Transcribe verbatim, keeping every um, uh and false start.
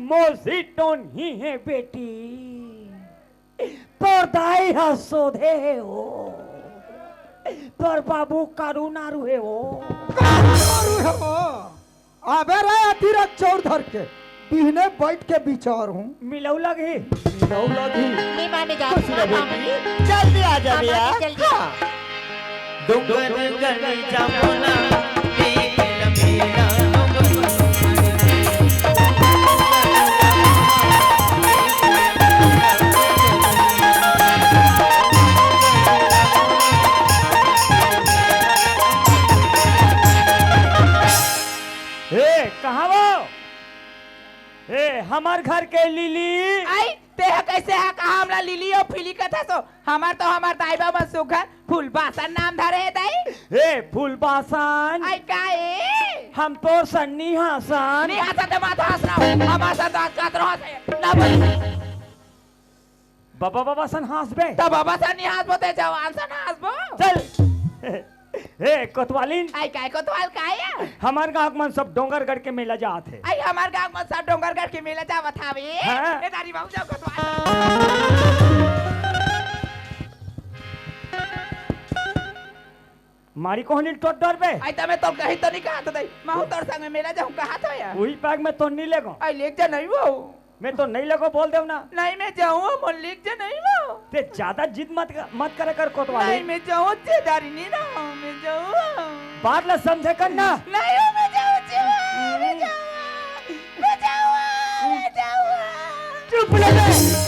मोसी टोनही हे बेटी, तोर दाई ह सोधे हे ओ, तोर बाबू कारू नारू हे ओ। कारू नारू हे ओ। अबे रे अतिरथ चौर धर के, बिहने बैठ के बिचारहूं। मिलऊ लगही। मिलऊ लगही। नहीं माने जा। कुछ नहीं बेटी, जल्दी आ जा भैया। जल्दी। हाँ। डोंगरगढ़ जमुना, बीच लम्हेरा डोंगर। ए, कहाँ वो? ए, हमर घर के लिली। आई, तेहा कैसे हा? कहाँ हमला लिली अउ फिली कथस ओ? हमर तो हमर दाई बाबा सुघर फूलबासन नाम धरे हे दाई। ए, फूलबासन। आई का ए? हम तोर सन निहासन। निहासन ते मत हास ना। हमर सन तो आज कात रहो से। ना बोल। बाबा, बाबा सन हासबे। त बाबा सन निहासबो ते जवान सन हासबो। चल। ए, कोतवालिन। आई काय कोतवाल काय? हमर गांव मन सब डोंगरगढ़ के मेला जात हे। आई हमर गांव मन सब डोंगरगढ़ के मेला जावत हावे। हाँ। ए दारी बाबू जाओ कोतवाल। मारी कोहनी टोट डरबे। आई त मैं तो कहीं तो नहीं कहा तो दई। महू तोर संग में मेला जाऊं कहा तो या। उही पैग में तो नहीं लेगो। आई लेग जा नहीं वो। मैं तो नहीं लेगो बोल देव ना। नहीं मैं जाऊं, मोर लेग जा नहीं वो। ते ज्यादा जिद मत कर, मत करे कर कोतवाली। नहीं मैं जाऊं, ते दारी नहीं ना, मैं जाऊं। बात ला समझे कर ना। नहीं हो, मैं जाऊं, जाऊं, मैं जाऊं, मैं जाऊं, मैं जाऊं। चुप ले बे।